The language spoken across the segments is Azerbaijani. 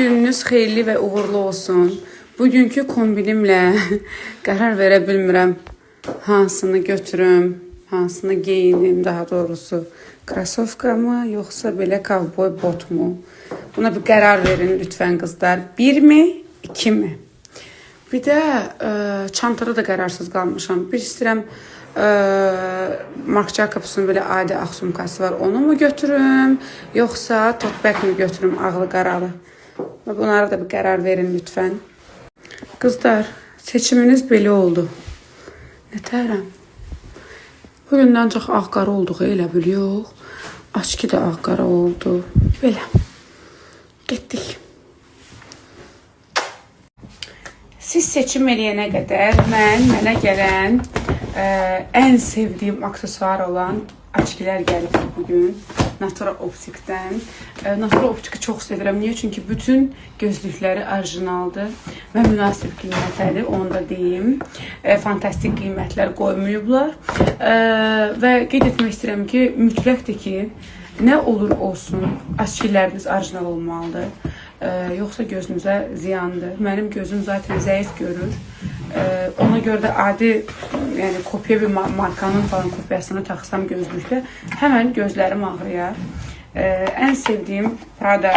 Gününüz xeyirli və uğurlu olsun. Bugünkü kombinimlə qərar verə bilmirəm hansını götürüm, hansını geyinim daha doğrusu. Krasovka mı yoxsa belə kovboy bot mu? Buna bir qərar verin lütfən qızlar. Bir mi, iki mi? Bir də çantada da qərarsız qalmışam. Bir istəyirəm Marc Jacobs'un belə adi ağ sumkası var. Onu mu götürüm, yoxsa tote bag mi götürüm ağlı qaralı? Və bunlara da bir qərar verin lütfən. Qızlar, seçiminiz belə oldu. Nətərəm? Bugündən çox ağ-qara olduq elə bil yox. Açki də ağ-qara oldu. Belə. Getdik. Siz seçim eləyənə qədər mən mənə gələn ən sevdiyim aksesuar olan açkilər gəlibdi bugün. Natura Optikdən. Natura Optiki çox sevirəm. Niyə? Çünki bütün gözlükləri orijinaldır və münasib qiymətədir, onu da deyim. Fantastik qiymətlər qoymayıblar. Və qeyd etmək istəyirəm ki, mütləqdir ki, nə olur olsun, açkiləriniz orijinal olmalıdır. Yoxsa gözünüzə ziyandır. Mənim gözüm zaten zəif görür. Ona görə də adi, yəni kopya bir markanın falan kopyasını taxsam gözlükdə, həmən gözlərim ağrıyar. Ən sevdiyim Prada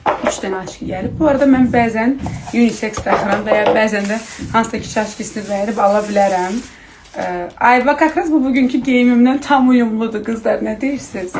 3 dənə açki gəlib. Bu arada mən bəzən unisex taxıram və ya bəzən də hansısa kişi açkisini bəyənib ala bilərəm. Ay bak, как раз bu bugünkü geyimimdən tam uyumludur qızlar. Nə deyirsiniz?